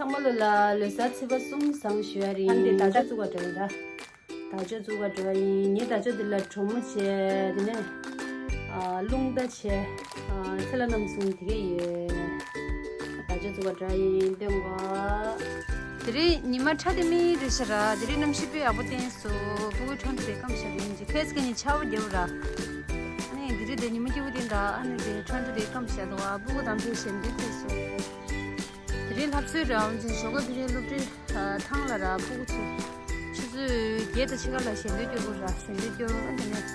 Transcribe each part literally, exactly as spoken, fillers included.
ཚང་མ་ལོ་ལ་ལོ་གསར་ཚེས་པ་གསུམ་བཟང་ཞུ་ཡ་རེད། ཨ་ནི་དར་ལྕོག་བཙུགས་པ་འགྲོ་ཡིན་ད། དར་ལྕོག་བཙུགས་པ་འགྲོ་ཡིན། ངས་དར་ལྕོག་འདི་ལ་གྲོ་མོ་བྱས། དེ་ནས་ཨ་རླུང་རྟ་བྱས། ཨ་ཚེ་ལ་རྣམ་གསུམ་དེ་གས་ཡོད། དར་ལྕོག་བཙུགས་པ་འགྲོ་ཡིན་སྟོན་གོ། དེ་རིང་ཉི་མ་ཁྲ་དེ་མི་རེད་ཤག་ར། དེ་རིང་གནམ་གཤིས་དཔེ་ཡག་པོ་བསྟན་སོང་། སྤུ་གུ་ཁྲོན་དེ་སྐམ་ཤག་རིང་གི་ཁེས་ཀྱི་ནི་ཆར་པ་རྒྱབ་ར། ཨ་ནི་དེ་རིང་དེ་ཉི་མ་སྐྱིད་པོ་བསྟན་ད། ཨ་ནི་དེ་ཁྲོན་དེ་སྐམ་ཤག་འདུག་ཨ་སྤུ་གུ་དང་དེ་ཞལ་འདོན་ཐེབས་སོང་། དེ་རིང་ལྷ་གསོལ་ར་འོན་ཅིང་ཞོགས་ཀ་བི་རེ་སློབ་གྲྭའི་ཐང་ལ་ར་སྤུ་གུ་ཚོ་ཆུ་ཚོད་བརྒྱད་དང་ཕྱེད་ཀ་ལ་ཞལ་འདོན་སྐྱོར་དགོས་ར། ཞལ་འདོན་སྐྱོར་ཨ་དེ་ནས་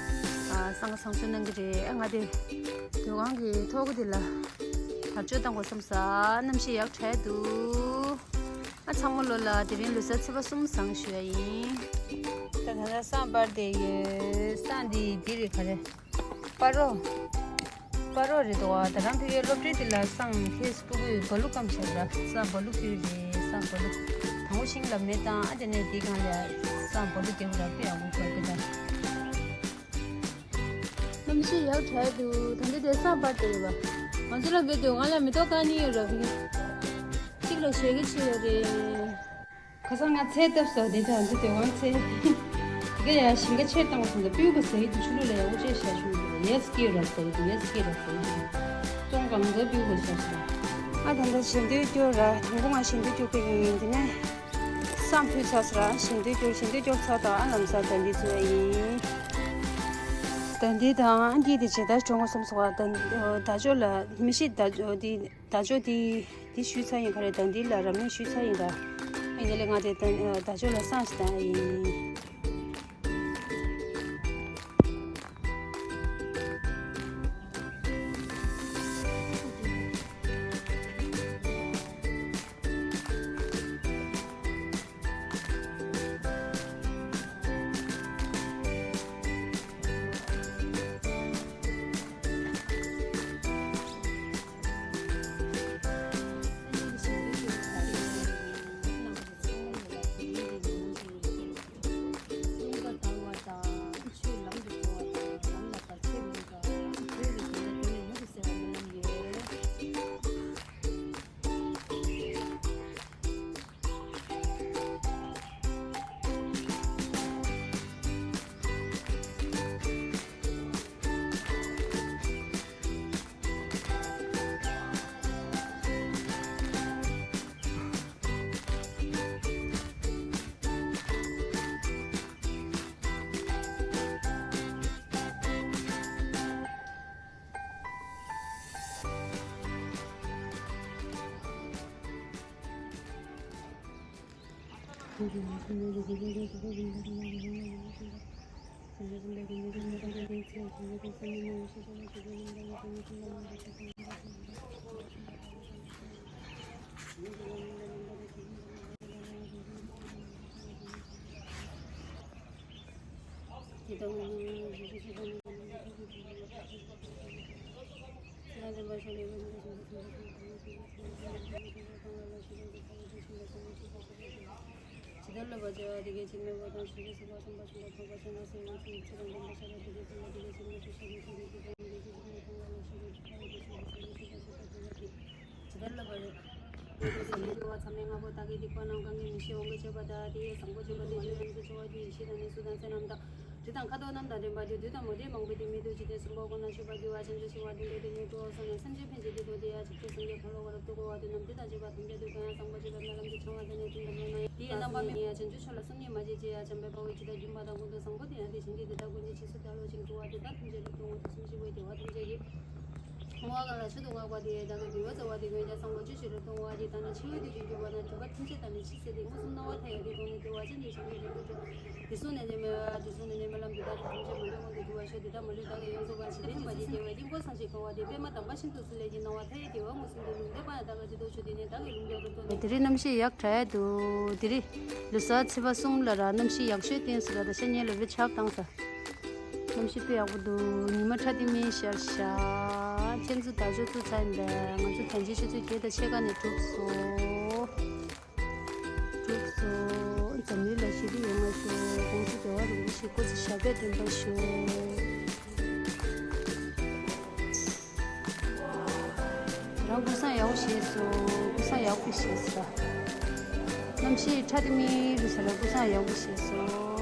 ཨ་སང་སང་སོ་གནང་གི་རེད། ཨ་ང་དེ་སྡོད་ཁང་གི་ཐོག་གི་དེ་ལ་དར་ལྕོག་བཏང་དགོས་བསམ་ས། གནམ་གཤིས་ཡག་དྲག་འདུག་ཨ་ཚང་མ་ལོ་ལ་དེ་རིང་ལོ་གསར་ཚེས་པ་གསུམ་བཟང་ཞུ་ཡ་ཡིན། ད་ད་ལྟ་སང་པར་དེ་ཡོད། སང་དེ་དེ་རེད་ག་རེ། སྤ་རོ། སྤ་རོ་རེད་འདུག་བ། ད་རང་ཕ་གིའི་སློབ་གྲྭའི་དེ་ལ་སང་ཁེས་སྤུ་གུས་བ་ལུག་སྐམ་བྱས་ར། སང་བ་ལུག་ཁྱེར་རེད། སང་བ་ལུག་དང་པོ་ཤིང་ལ་མེ་བཏང་ཨ་དེ་ནས་དེའི་སྒང་ལ་སང་བ་ལུག་རྒྱབ་ར། དཔེ་ཡག་པོ་འཁོར་གི་ད། གནམ་གཤིས་ཡག་དྲག་འདུག་ད་འདི་དེ་སང་པར་དེ་རེད་བ། ང་ཚོ་ལ་བོད་དུ་ང་ལ་མེ་ཏོག་བཀང་ནི་ཡོད་ར་ཕ་གི། གཅིག་ལ་ཞེ་གི་ཆེ་ཡོད་རེད། ཁ་སང་ང་ཚལ་བཏབ་སོང་། དེ་དང་དེ་དོན་དབང་ཚལ། དེ་ག་ཡ་ཞིང་ཁ་ཕྱིར་བཏང་སོང་། ད་སྤུས་ཀ་ཟེར་གྱི་འདུག་ཆུ་ལུད་ལ་ཡག་པོ་བྱས་བཞག་ཆུ་ལུད་ལ་ཡས་སྐྱེས་ར་ཟེར་གྱི་འདུག་ཡས་སྐྱེས་ར་ཟེར་གྱི་འདུག་ཙོང་གང་ཚོ་སྤུས་ཀ་བཞག་སོང་། ཨ་ད་ལྟ་ཞལ་འདོན་སྐྱོར་ར། དང་པོ་ང་ཞལ་འདོན་སྐྱོར་གི་ཡིན། དེ་ནས་སང་ཕུད་ཚར་སོང་ར། ཞལ་འདོན་སྐྱོར་ཞལ་འདོན་སྐྱོར་ཚར་དང་ཨ་ལམ་སང་ད་འདི་བཙུགས་ཡ་ཡིན། ད་འདི་དང་ཨ་འདི་དེ་ཇི་ལྟར་གྲོངས་སོང་ཟེར་བ། ད་ད་ཅོ་ལ་མི་ཤི་ད་འདི། ད་ཅོ་དེ་དེ་ཞུས་ཚར་ཡིན། ག་རེ་ད་འདི་ལ་རབ་གནས་ཞུས་ཚར་ཡིན་ད། ཡིན་ནའི་ལས་ང་དེ་ད་ད་ཅོ་ལ་སང་ཞིག་བཏང་ཡིན། ཇི་ལྟར་བསླབ་པ་རེད། ཚད་མེད་ལྔ་པོ་བདག་གིས་སྡིག་པ་རྣམས་གང་གིས་མི་ཤེས། འོང་སྐད་ཅེས་པ་དག་དེས་བཟང་པོ་སྤྱོད་པ་ལས་རྒྱུ་ཡོངས་སུ་གྱུར་པ་དེ་ཡི་ཕྱིར་དང་ནི་གཟུགས་དང་སེམས་རྣམས་དང་། དྲི་དང་ཁ་དོག་རྣམས་དང་ལྡན་པ་དེ་དུས་དང་མུ་སྟེགས་མང་པོས་དེ་མི་ཐུབ་ཅི་སྟེ་གསུམ་པོ་ཁོ་ན་ཆོད་པར་འགྱུར་བ་ཅན་དུ་ཞི་བ་དུ་འགྲོ་དེ་ཉིད་སྤྲོ་བར་གསུངས་ནས་སེམས་ཅན་ཕན་ཕྱིར་དེ་ཐོབ་དེ་ཡང་ཇི་སྲིད་སངས་རྒྱས་འཁོར་ལོ་བསྐོར་རབ་ཏུ་བསྐོར་བ་དེ་རྣམས་དེ་དང་བཅས་པ་ཐམས་ཅད་དུ་གང་ཡང་བཟང་པོ་སྤྱོད་པའི་སྨོན་ལམ་གྱི་བྱ་བ་དེ་ནི་དེ་ཡི་རྣམ་པར་སྨིན་ཡང་བྱང་ཆུབ་མཆོག་ལ་བསམ་གྱིས་མ་ཁྱབ་ཅིང་ཡང་འཇམ་དཔལ་དཔའ་བོས་ཇི་ལྟར་བསྐུལ་བ་དང་། ཀུན་ཏུ་བཟང་པོ་དེ་ཡང་དེ་བཞིན་ཏེ། དེ་དག་ཀུན་གྱི་རྗེས་སུ་བདག་སློབ་ཅིང་། སྒྲུབ་པ་དེ་དག་ཐམས་ཅད་རབ་ཏུ་བསྔོ་སྟེ། གསུམ་བཞི་པོའི་བདེ་བ་ཐམས་ཅད་ཀྱི། བསྔོ་བ་གང་ལ་མཆོག་ཏུ་བསྔགས་པ་དེ་ཡང་བདག་གི་འདུལ་བའི་རྩ་བ་དེ། འོན་ཀྱང་བཟང་པོ་སྤྱོད་ཕྱིར་རབ་ཏུ་བསྔོ་བ་དེ་དག་ནི། འཆི་བའི་དུས་ཀྱི་འགྱུར་བ་དང་སྒྲིབ་པ་ཐམས་ཅད་དག་ནི་ཕྱིས་ཟད་དེ། མངོན་སུམ་སྣང་བ་མཐའ་ཡས་དེ་མཐོང་ནས། དེ་བ་ཅན་དེ་བཞིན་གྱི་རིག་པའི་སྒྲོན། དུས་གསུམ་ནས་ནི་མི་དུས་གསུམ་ནས་ནི་སྨོན་ལམ་འདི་དག་ནི་ཐམས་ཅད་མ་ལུས་དབང་དུ་འགྱུར་བར་ཤོག་དེ་དག་མ་ལུས་བདག་གིས་ཡོངས་སུ་བར་ཞིང་དེ་ནི་མ་བྱས་དེ་བའི་དཀྱིལ་འཁོར་ཚངས་ཤིང་གང་བ་དེ། པདྨ་དམ་པ་ཤིན་ཏུ་ཚུལ་ལས་ཀྱི་སྣང་བ་མཐའ་ཡས་དེ་བ། མངོན་སུམ་དུ་ལུང་བསྟན་པ་ཡང་བདག་ལ་ཇི་ལྟར་ཆོས་བསྟན་ནས། བདག་གི་ལུང་རྟོགས་རབ་ཏུ་གནས། དེ་རིང་གནམ་གཤིས་ཡག་དྲག་འདུག་དེ་རིང་ལོ་གསར་ཚེས་པ་གསུམ་ལ་ར་གནམ་གཤིས་ཡག་ཤོས་བསྟན་སོང་ར། ད་ཤ་ཉེ་ལ་བའི་ཆར་བཏང་ས། གནམ་གཤིས་དཔེ་ཡག་པོ་འདུག་ཉི་མ་ཁྲ་ཏི་མི་ཤར་ཤག་ཁྱེད་ཚོ་དར་ལྕོག་བཙུགས་ཚར་ཡིན་པས། ང་ཚོ་དལ་འབྱོར་ཆུ་ཚོད་བརྒྱད་དང་ཕྱེད་ཀ་ནས་གྲུབ་སོང་། གྲུབ་སོང་། འཛམ་གླིང་ལ་ཞི་བདེ་ཡོང་བ་ཤོག་དགོངས་ཞུ་རྒྱལ་བ་རིན་པོ་ཆེ་སྐུ་ཚེ་ཞབས་པད་བརྟན་པར་ཤོག་རང་ཀུན་བཟང་ཡག་པོ་བྱས་སོང་། ཀུན་བཟང་ཡག་པོ་བྱས་སོང་། གནམ་གཤིས་ཁྲ་ཏི་མི་རུ་ས་ལ་སྐུ་སང་ཡག་པོ་ཞིག་སོང་།